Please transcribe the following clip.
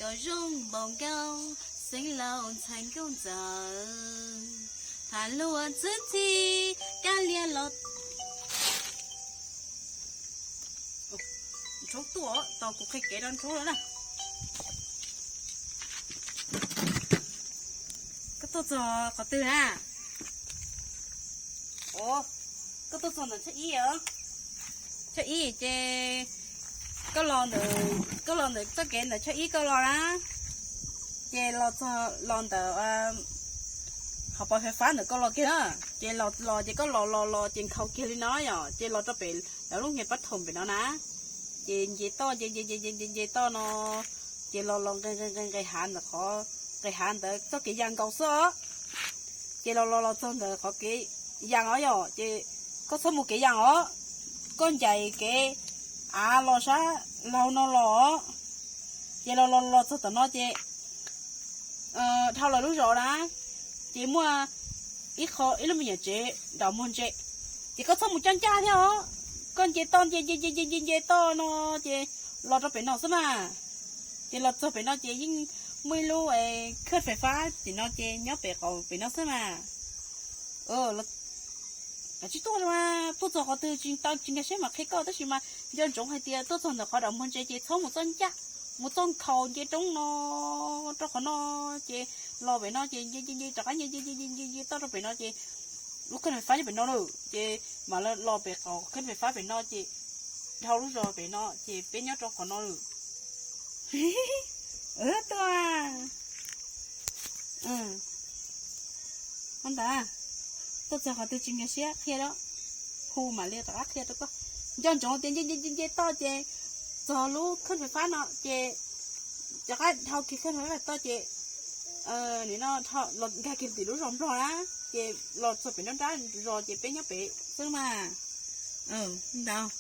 Zoo npaum nkaus, xeev laus ntxhais nkauj ntxawm, tham luag txwv txhi, kab lias los. Ntshoob tuaj, tos kuv qhia kev rau ntshoob lawm na. Koj tuaj txog qhov twg na? Ov, koj tuaj txog ntawm tshooj ib os. Tshooj ib ces koj los ntawm, koj los ntawm txoj kev ntawm tshooj ib koj los na, ces los txog los ntawm hauv paus fais fab ntawm koj los kiag na. Ces los los ces koj los los los ces nkhaus kiag li no yom, ces los rau pem lawv lub niag pab thoom pem no na. Ces nce toj nce nce nce nce nce nce toj no, ces los los nqes nqes nqes nqes hav ntawm qhov, nqes hav ntawd txoj kev ya nkaus xwb os. Ces los los los txog ntawm qhov kev ya os yom, ces koj txhob mus kev ya os, koj ncaim kev av los sab laug no los. Ces los los los txog tom no ces dhau lawv lub zos na, ces muaj ib qho ib lub me nyuam tsev nram muag ntse. Ces koj txhob mus coj ncaj thiab os, koj nce toj nce nce nce nce nce nce toj no ces los rau pem no xwb mas. Ces los txog pem no ces yeej muaj ib lub khawj fais fab tim no ces nyob pem qaum pem no xwb mas. Tsis tuaj, tuaj txog qhov twg tsis tau tsis nkag siab mam qhia koj, tab sis mas nco ntsoov hais tias tuaj txog ntawm qhov nram muag ntse ces txhob mus txoj ncaj, mus txoj nkhaus nce roob no rau qhov no, ces los pem no ces nce nce nce rov qab nce nce nce nce nce toj rau pem no ces lub khawj fais fab nyob pem no lawm ces mam los pem qaum khawj fais fab pem no ces dhau lub zos pem no ces peb nyob rau qhov no lawm. Tuaj ntawd, tuaj txog qhov twg tsis nkag siab qhia, hu mam li rov qab qhia rau koj. Nco ntsoov tias nce nce nce nce toj ces txog lub khawj fais fab no ces rov qab dhau kiag khawj fais fab toj ces nim no los nkag kiag tim lub zos nplog na, ces los txog pem nruab nrab zos ces peb nyob pem xwb mas. Ntawd,